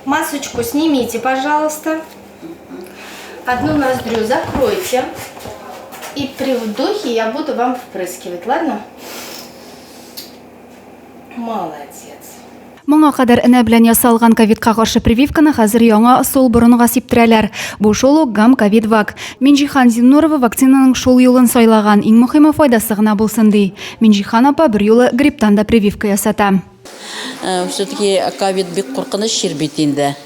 Масочку снимите, пожалуйста. Одну ноздрю закройте. И при вдохе я буду вам впрыскивать, ладно? Молодец. Моңа кадәр энә белән ясалган ковидка каршы прививканы хәзер яңа ысул борынга сиптерәләр. Бу шул ук Гам-ковид-вак. Минҗихан Зиннурова вакцинаның шул юлын сайлаган, иң мөхиме файдасы гына булсын ди. Минҗихан апа берьюлы грипптан да прививка ясата. Все-таки ковид бик куркыныч чир бит инде.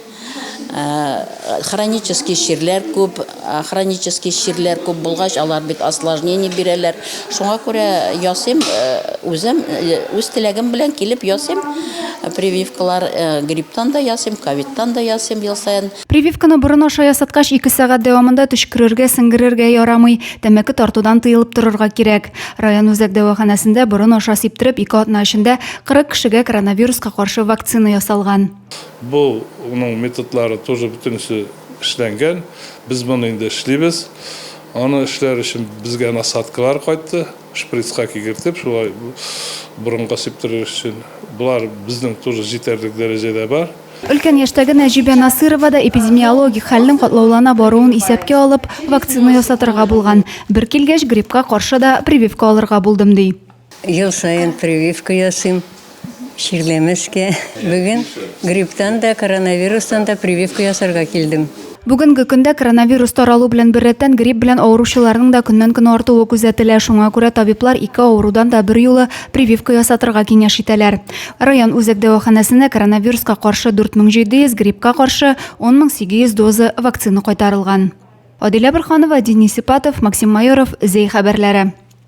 Хронический чирләр күп, хронический чирләр күп булгач, алар бит осложнение бирәләр. Шуңа күрә ясыйм, үзем үз теләгем белән килеп ясыйм прививкалар, грипптан да ясыйм, ковидтан да ясыйм ел саен. Прививканы борын аша ясаткач, ике сәгать дәвамында төчкерергә, сеңгерергә ярамый, тәмәке тартудан тыелып торырга кирәк. Район үзәк дәваханәсендә борын аша сиптереп, ике атна эчендә 40 кешегә коронавируска каршы вакцина ясалган. Бу ның методлары тоже бөтенесе эшләнгән. Без моны инде эшлибез. Аны эшләр өчен безгә насадкалар кайтты. Шприцка кигертеп, шулай борынга сиптерер өчен. Болар безнең тоже җитәрлек дәрәҗәдә бар. Өлкән яшьтәге Нәҗибә Насыйрова да эпидемиологик хәлнең катлаулана баруын исәпкә алып, вакцина ясатырга булган. Бер килгәч, гриппка каршы да прививка алырга булдым, ди. Ел саен прививка ясыйм, чирләмәскә. Бүген грипптан да, коронавирустан да прививка ясарга килдем. Бүгенге көндә коронавирус таралу белән беррәттән грипп белән авыручыларның да көннән-көн артуы күзәтелә. Шуңа күрә табиблар ике авырудан да берьюлы прививка ясатырга киңәш итәләр. Район үзәк дәваханәсенә коронавируска каршы 4700, гриппка каршы 10800 доза вакцина кайтарылган. Адилә Борһанова, Денис Ипатов, Максим Майоров, Зәй хәбәрләре.